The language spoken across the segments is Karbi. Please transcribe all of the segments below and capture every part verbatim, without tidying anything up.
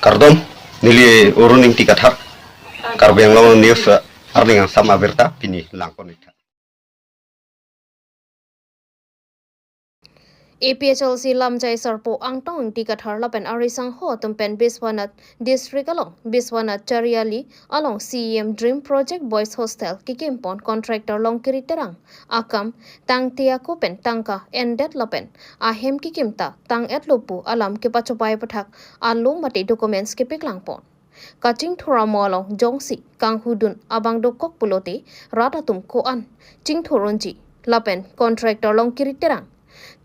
Kardom, neli Arun Ingti Kathar, Karbi Anglong News, eh, arni angsam abirta pini langpon-ik tha. A P H L C lamjai sarpo Angtong Ingti Kathar lapen ari sangho atum pen Biswanath District along Biswanath Chariali along C E M Dream Project Boys Hostel kikimpon contractor Longkiri Terang akam tangte ako pen tangka endet lapen ahem kikim ta tang-etlo pu alam kepachopai aputhak along mate documents kepaklangpon. Kachingthur amo along jongsi kanghudun abang dokok pulote rat atum ko-an chingthur unji lapen contractor Longkiri Terang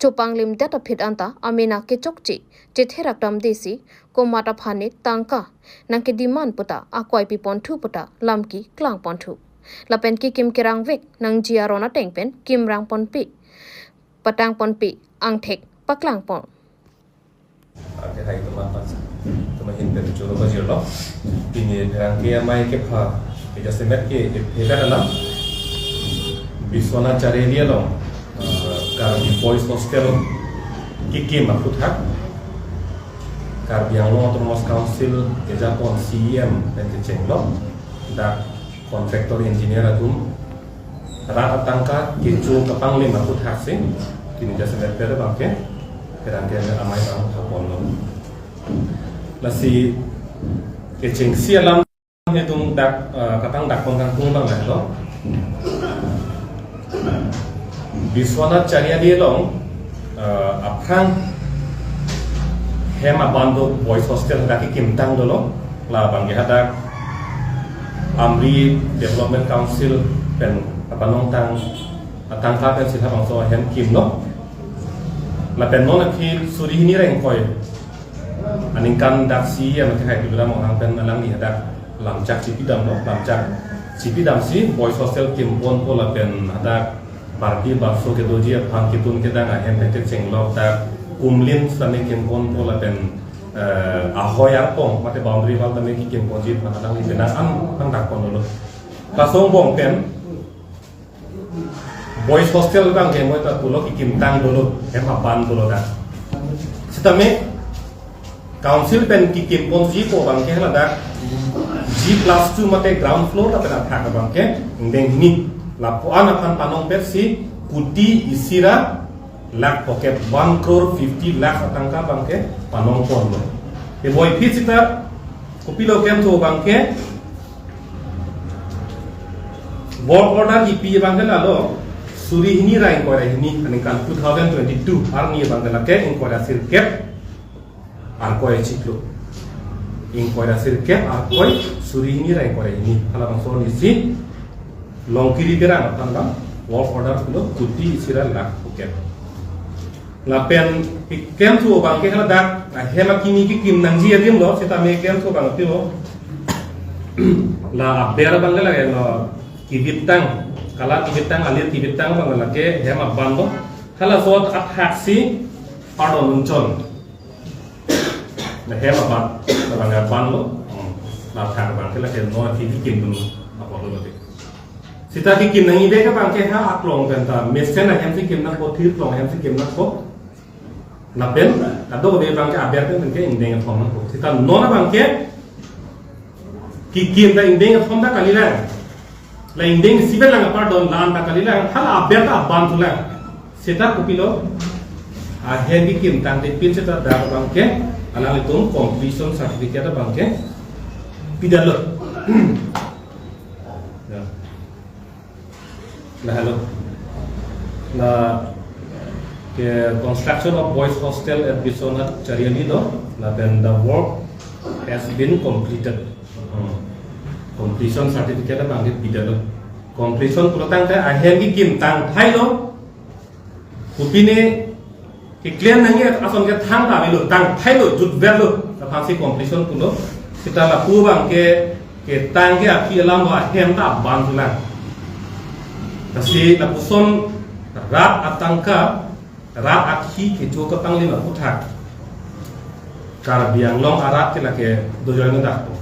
chopanglimdet aphi anta amena kechokche chetherak damde si komat aphan ne tangka nangkedemand puta akwai piponthu puta lamki klangponthu. Lapen kikim kerangvek nangji aron ateng pen kimrangponpe, patangponpe angthek paklangpon. Ake hai teman pas, teman hin pen choro bajir lo. Pini rang ke amai kepha, ke jasemet ke, ke phekat alam. Biswanath Chariali along, eh, Karbi Boys Hostel kikim aputhak Karbi Anglong Autonomous Council kejapon C E M pen kechenglo, dak contractor engineer atum rat atangka kecho kapanglim aputhak si, pini jasemet pen abang ke, kerang ke amai bang hapon lo. Lasi kechengsi alam netum dak, eh, katang dak pon kangtung abang lo. Biswanath Chariali along, eh, aphrang hem aban do Boys Hostel dak kekimtang dolo, labang ke hadak Amri Development Council pen kapanongtang atangka pen si labangso ahem kimlo. Lapen non aphi suri hini ra ingkoi aningkan dak C E M ake hai Tuliram Ronghang pen alangli hadak lamchak chipidamlo, lamchak chipidamsi Boys Hostel kimponpo lapen hadak party bakso kedoji aphan kitun kedang ahem pen kechenglo dak kumlin sitame kimponpo lapen, eh, ahoi arpong mate boundary wall tame kekimponji aphan alangli penang an nangdakpon dolo. Laso angbong pen Boys Hostel abang ke moi ta pulo kekimtang dolo, hem aban dolo dak. Sitame Council pen kekimponji pu abang ke haladak G plus two mate ground floor lapen athak abang ke ingdeng hini. Lapu-an aphan panongpet si kuti isi ra lakh pocket, one crore fifty lakh atangka abang ke panongponlo. Te boi phi sita kopilo kemthu abang ke work order kipi abang ke lalo suri hini ra ingkoi ra hini aningkan two thousand twenty-two arni abang ke lake ingkoi ra sirkep arkoi chiklo. Ingkoi ra sirkep arkoi suri hini ra ingkoi ra hini. Halabangso arni si Longkiri Terang aphan abang work order pulo kuti isi ra lakh pocket. Lapen kemthu abang ke haladak, ah, hem akimi kekim nangji adim lo, sitame kemthu abang tilo. La aber abang ke lake lo kibitang, kala kibitang, alir kibitang abang lake hem aban lo. Halaso athak si pardon unchon. Na hem aban, abang aban lo. Hmm. La athak abang ke lake non aphi kekim dun apor lo lake. Sita kekim nangji abang ke ha aklong pen ta mesen ahem si kim nangpo, thir klong ahem si kim nangpo. Lapen kadokave abang ke aber pen ke ingdeng athom nangpo. Sita non abang ke kekim ta ingdeng athom ta kalilang. La ingdeng isi pen lang apar don lan ta kalilang, hala aber ta aban thulang. Sita kopilo, ahem kekim tangte pin sita dak abang ke alanglitum completion certificate abang ke pidetlo. Ya. Lahelo. La ke construction of boys hostel at Biswanath Chariali do, lapen the work has been completed. Hmm. Completion certificate abang ke pidetlo. Completion pulo tangte ahem kekim tangthailo. Kopine keklem nangji ason ke thangta avelo, tangthailo, jutverlo, aphansi completion pulo. Sita lapu abang ke, ketang ke aphi alam lo ahem ta aban thulang. Lasi lapuson rat atangka, rat akhi kecho kapanglim aputhak Karbi Anglong arat ke lake dojoi nodakpo.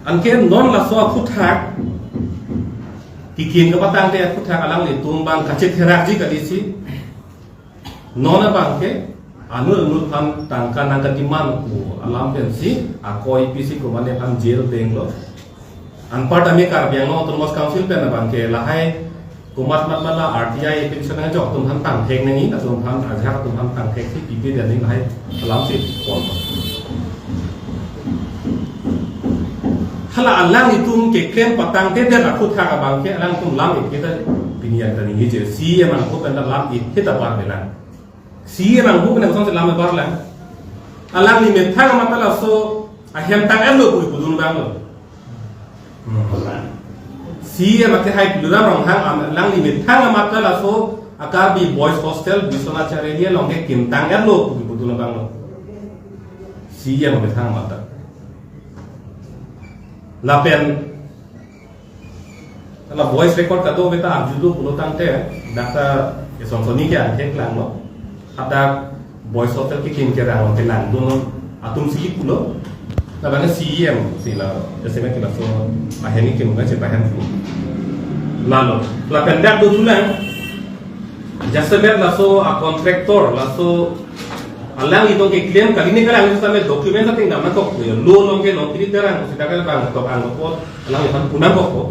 Anke non laso aputhak, kekim kapatangte aputhak alanglitum abang kachetherakji kali si. Non abang ke Anut anut aphan tangka nangkademand pu alam pensi akoi pisi komatne aphan jail denglo. Anparta me Karbi Anglong Autonomous Council pen abangke lahai komat mat mala R T I petition nangkejok atum aphan tangthek nangji, atum aphan ajahak atum aphan tangthek si pipe dia nangji lahai alam si pon. Hala alanglitum keklem patangte det aphuthak abangke alangtum lam ik kita pini yang tadi je. Si yang mangko pen lam ik kita par belang. Si yang mangko pen kosong selam bar lang. Alangli methang amat laso ahem tang-etlo pu pudun abang lo. Hmm. Si yang mate hai Tuliram Ronghang am-, alangli methang amat laso a Karbi Boys Hostel Biswanath Chariali along ke kim tang-etlo pu pudun abang lo. Si yang methang amat. Lapen hala voice record kado beta arjudo pulo tangte, dak ta Sonsoni ke angthek langlo. Hadak Boys Hostel kekim kerang ke langdun atum si pulo. Labangke C E M si la, jasemet ke laso ahem kekim nangchepahem pu. Lalo, lapen dak dothulang, jasemet laso a contractor, laso alanglitum keklem kali ne kalang sitame document ating dam nangkok ya. Lo along ke Longkiri Terang sita ka bang tok ang ko alangliphan pu nangkok ko.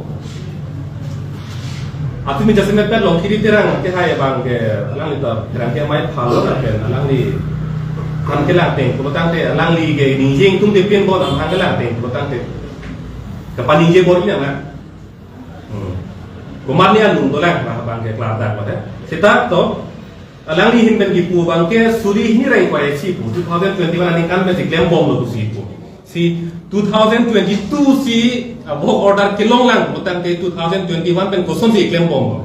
Atum jasemet pen Longkiri Terang ke hai abangke alanglitum Terang ke mai phalo na pen alangliphan kelang ateng pulo tangte alangli ke ningjing tum de pin bon aphan kelang ateng pulo tangte kapaningje bor niya na. Hmm. Komatne anung dolang abangke klardak mate. Sita to alangli ahin pen kipu abangke suri hini ra ingkoi isi pu, two thousand twenty-one aningkan pen si klembomlo pusi pu. Si two thousand twenty-two si, ah, work order kelong lang pu tangte two thousand twenty-one pen kosonsi klembomlo.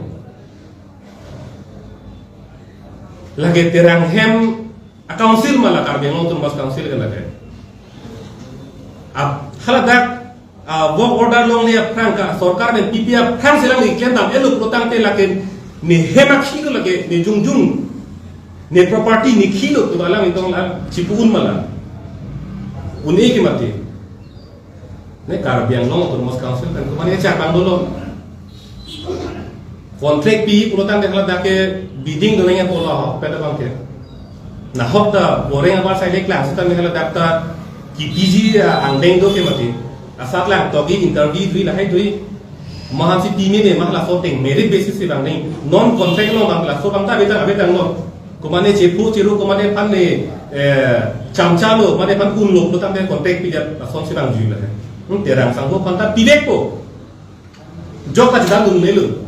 Lake Terang hem a council ma la Karbi Anglong Autonomous Council ke lake. Ap, haladak, ah, work order longle aphrang ka sorkar pen pipe aphrang si alangli klem dam-etlo pulo tangte lake ne hem akhilo lake ne jongjung ne property ne khilo pu alanglitum la chipu un ma la. Un-e ke mati. Ne Karbi Anglong Autonomous Council pen komatne chak bang dolo. Contract pi pulo tangte haladak ke bidding do nangji pulo ho pada abangke. Nahok ta boreng abar sai lek lang sitame haladak ta kipiji, ah, angdeng do ke mati. Asat lang togi interview dui lahai dui. Mahan si pi meme ma laso ateng merit basis si bang nangji. Non contract lo bang laso bang ta abetang abetang lo. Komatne chepu cheru komatne aphan ne, eh, chamcha lo, mane aphan kun lo, lo tangte contract pi jat lason si bang jui lahai. Hmm, Terang sangho aphan ta pivekpo. Jok kachedandun melo.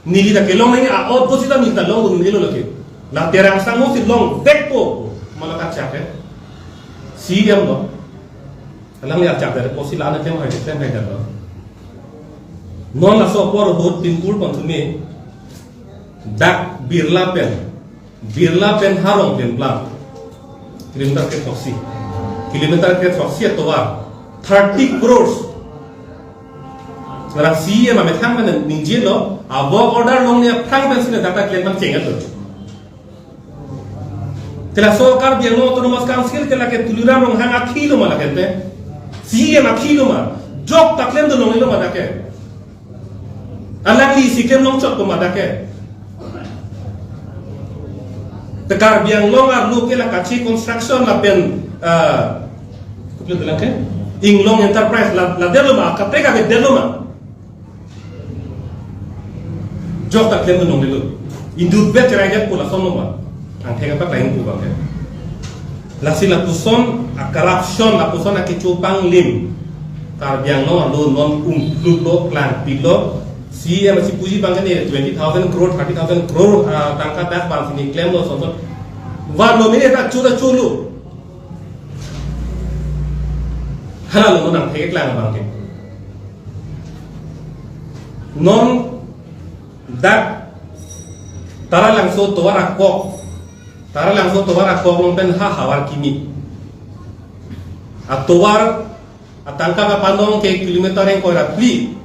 Neli ta kelong nangji a-ot ko sita neli ta longdun melo lake. La Terang sangho si longvekpo. Ma la kachak eh. C E M lo. Alangli achak det ko si la-an klem hai klem hai det lo. Non laso apor ahut pinpur pantumi dak Birla pen, Birla pen Harong pen plang kilometer kre throksi, kilometer kre throksi atovar thirty crores. Sekarang C E M amethang pen ningjelo, a work order longle aphrang pensi ne dak ta klem pangcheng-etlo. Te laso Karbi Anglong Autonomous Council ke lake Tuliram Ronghang akhilo ma lake te. C E M akhilo ma. Jok ta klemdun longlelo ma dak ke. Alangli si klem longchotpo ma dak ke. Te Karbi Anglong arlo ke la Kachi Construction lapen, ah, kuplem dolang ke? Inglong Enterprise la, la detlo ma, kaprek ave detlo ma. Jok ta klemdun longlelo. Indut bet cherai det pu lason lo ma. Angthek apat lain pu abangke. Lasi lapuson a corruption, lapuson akecho panglim. Karbi Anglong arlo non umklutlo, klangpilo. C E M si puji abangke ne twenty thousand crore, thirty thousand crore, ah, tangka dak bang sini klemlo sonson. Vanlo mene ta chu ta chulo. Hala lo non angthek lang abangke. Non dak Taralangso tovar akok. Taralangso tovar akok along pen ha havar kimi. Atovar atangka kapanong ke kilometer ingkoi ra phli.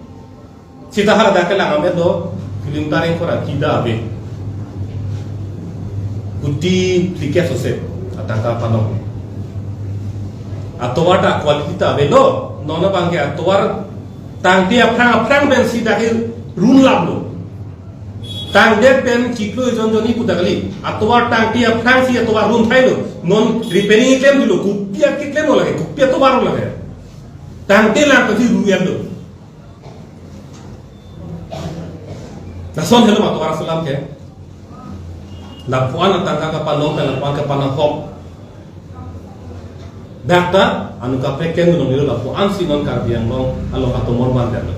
Sita haladak ke lang amet do kilometer ingkoi ra phli ta ave. Kuti phli ke sose atangka kapanong. Atovar ta quality ta avelo. Non abangke atovar tangte aphrang aphrang pensi dak ke run laplo. Tangdet pen chiklo ejon jonni puta kali. Atovar tangte aphrangsi atovar rum thailo. Non repairing klem dolo. Kopi akeklem lo lake. Kopi atovar lo lake. Tangte lang kasi ru-en lo. Lason helo ma atovar alam ke. Lapuan atangka kapanong, lapuan kapanahok. Dak ta, anu kaprek ken gunong nilo lapuan si non Karbi Anglong along atomor man dalo.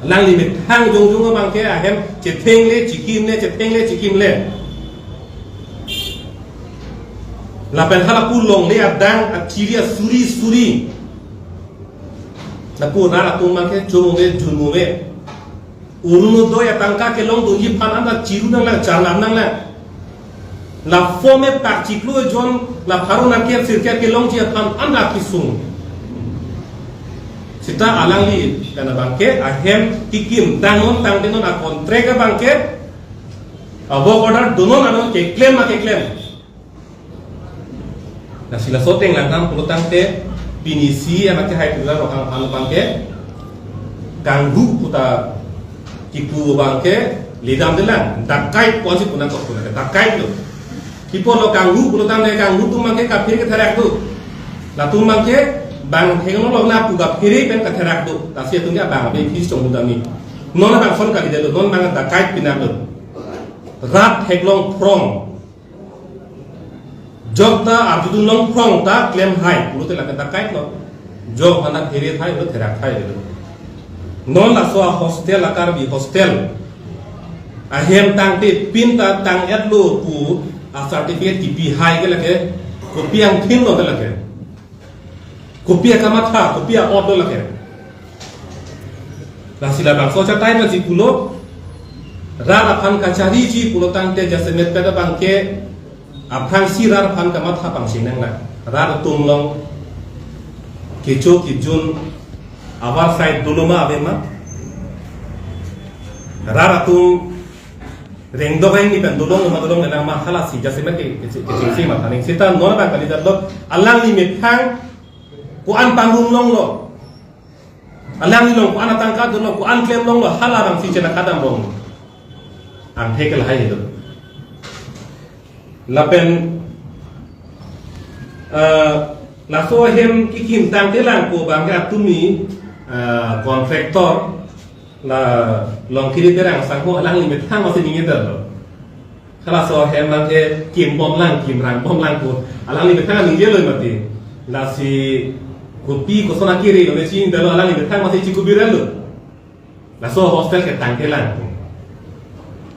Alangli methang jongjong abang ke ahem chetheng le chikim le, chetheng le chikim le. Lapen hala pu longle adang achiri asuri suri. Lapu rat atum abang ke chomove junmove. Orunodoi atangka kelongdunji aphan anta chiru nanglang, charlam nanglang. La form epak chiklo ejon, la pharo nangkep sirkep kelongji aphan anta kisung. Seta alangli kana abang ke ahem kikim tangnon tangdenon a-contract abang ke, a-work order donon anon keklem ma keklem. Lasi laso ateng langdam pulo tangte pini isi amat ke hai pura rohang aphan abang ke kanghu puta kipu abang ke ledamdelang, dakait pusi pu nangkok pu lake, dakait lo. Kipu lo kanghu pulo tangte kanghu atum abang ke kaphere ketherak do. Latum abang ke bang thengno lo na pu kaphere pen ketherak do. Lasi atum ke abang abe phis chong mudami. Non abang son kali dalo, non abang dakait pinak lo. Rat theklong phrong. Jok ta arjudun long phrong ta klem hai, pulote lake dakait lo. Jok mana phere thai lo, therak thai lo. Non laso a-hostel, a-Karbi hostel. Ahem tangte pin ta tang-et lo pu a-certificate kipi hai ke lake. Kopi angthin lo ke lake. Kopi akamatha, kopi a-ot lo lake. Lasi labangso achatai ma si pulo, rat aphan kachariji pulo tangte jasemet pen abang ke aphrangsi rat aphan kamatha pangsi nanglang. Rat atum along kecho kejun avar side dolo ma ave ma. Rat atum rengdok hang ni pen dolong ma dolong nang ma halasi jasemet ke, ke, kechengsi matha nangji. Seta non abang kali jat lo, alangli methang ko-an pangrum longlo. Alangli along ko-an atangka dolo, ko-an klem longlo, hala abang si chena kadam long. Angthek lahai do. Lapen, eh, laso ahem kikim tangte lang ko abang ke atumi, eh, contractor la Longkiri Terang sangho alangli methang masi ningje dalo. Halaso ahem abang ke kimbom lang, kimrangbom lang ko alangli methang ningje lo mati. Lasi kopi koson akiri lo ne chin dalo alangli methang masi chikubiran lo. Laso hostel ke tangte lang.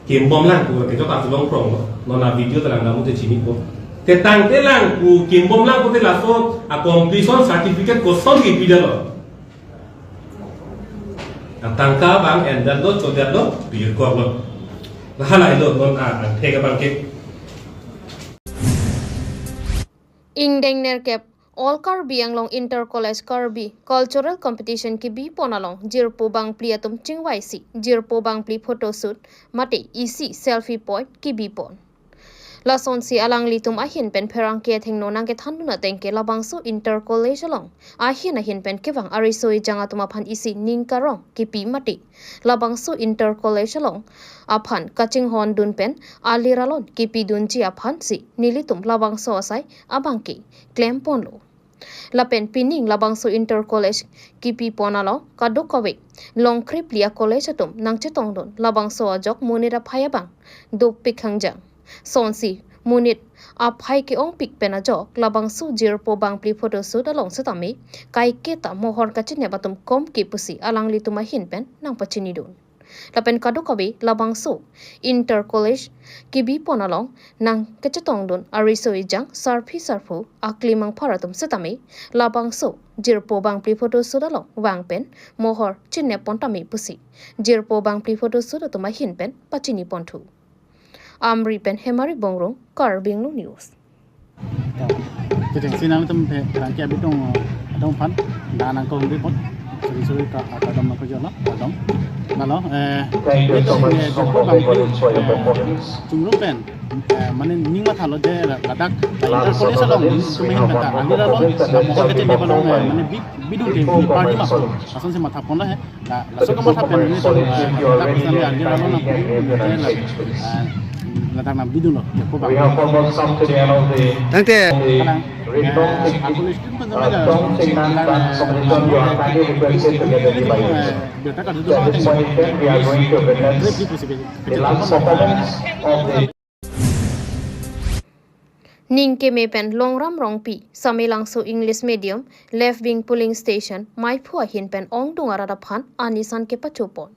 Kimbom lang ko ke jota chulong prong lo. Non a-video ta langdam te chinipo. Te tangte lang ko kimbom lang ko te laso a-completion certificate koson kipi dalo. Atangka abang endet lo, chodet lo, pirkor lo. Lahai lo non a, angthek abang ke. Ingdeng nerkep All Karbi Anglong Inter College Karbi Cultural Competition kibipon along jirpo bangphli atum chingvaisi jirpo bangphli photoshoot mate isi selfie point kibipon. Lasonsi alanglitum ahin pen pherangke athengno nangkethandun ateng ke labangso Inter College along ahin ahin pen kevang ariso ejang atum aphan isi ning karong kipi mate labangso Inter College along aphan kachinghondun pen alir alon kipidunji aphansi nelitum labangso asai abang ke klemponlo. Lapen pining labangso Inter College kipipon along kadokave longkri phli a-college atum nangchetongdun labangso ajok monit aphai abang dopik hangjang. Sonsi monit aphai ke-ongpik pen ajok labangso jirpo bangphli photoshoot along setame kaiketa mohor kachinep atum komke pusi alanglitum ahin pen nangpachinidun. Lapen kadokave labangso Inter College kibipon along nangkechetongdun ariso ejang sarpi sarpo aklimang phar atum setame labangso jirpo bangphli photoshoot along vang pen mohor chineppon tame pusi jirpo bangphli photoshoot atum ahin pen pachiniponthu. Amri pen Hemari Bongrung, Karbi Anglong News. Kechengsi nangtum phe-, pherangke abitung, eh, adong aphan, da nangkong bipon, suri suri ka, ka, kadom nangkojol, kadom. Malo, eh, Thank you so much, eh, Honorable Bang College, for your eh, performance. Chungrum pen, eh, mane ning mathalo je la-, ladak, la Last Inter College of along, this, we tum have hen one penta, more ali lalo, performance, and la it's mohor already kete ne balong, performed eh, by mane bi-, bidung ke, Info bi party Commerce ma, College. Ason si matha pon la he, la, la so ka matha pen, ni tum, eh, ladak pesan ya, ali lalo na, eh, la, eh, ladak na bidung lo, je ko bang. We have almost come to the end of the, Tangte. Of the Kalang, eh, Ridlong Tengting, College tum kan uh, jaga, Tong Chingnan, eh, Bang Committee, you are kindly requested to get ready by yourself. At this point in time, we are going to witness the last performance of the Ning keme pen Longram Rongpi, Samelangso English Medium, Left Wing Polling Station, Maiphu ahin pen ongdung arat aphan anisan kepachopon.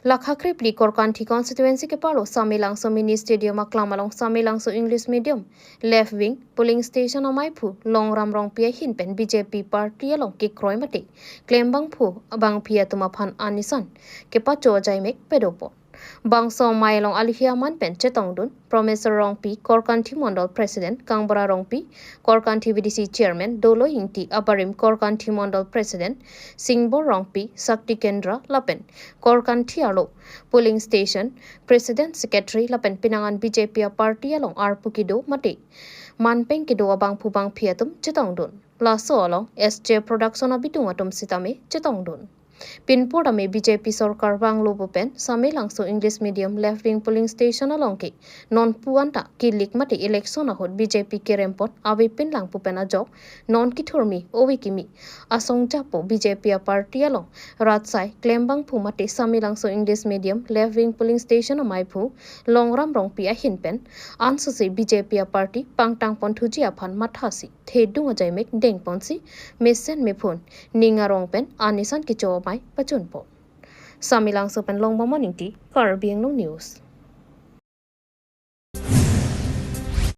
Lakha krepli Korkanthi Constituency kepalo Samelangso Mini Stadium aklam along Samelangso English Medium Left Wing Polling Station amaiphu Longram Rongpi ahin pen B J P party along kekroi mate klembangphu bangphi atum aphan anisan kepacho ajaimek padopon. Bangso amei along alihi aman pen chetongdun Promeswar Rongpi, Korkanthi Mondol President, Kangbura Rongpi, Korkanthi V D C Chairman, Dolo Ingti, abarim Korkanthi Mondol President, Singbor Rongpi, Shakti Kendra, lapen Korkanthi arlo Polling Station President, Secretary lapen pinangan B J P aparty along arpu kedo mate manpeng kedo abangphu bangphi atum chetongdun. Laso along S J Production abidung atum sitame chetongdun. Pinpur tame B J P sorkar vanglo pu pen Samelangso English Medium Left Wing Polling Station along ke nonpu anta kilik mate election ahut B J P kerempot avepin lang pu pen ajok non kithurmi ove kimi asong japo B J P aparty along rat asai klembangphu mate Samelangso English Medium Left Wing Polling Station amaiphu Longram Rongpi ahin pen ansose B J P aparty pangtangpon thuji aphan mathasi thedung ajaimek dengponsi mesen mephun ning arong pen anisan kecho amei pachunpon. Samelangso pen Longbomon Ingti, Karbi Anglong News.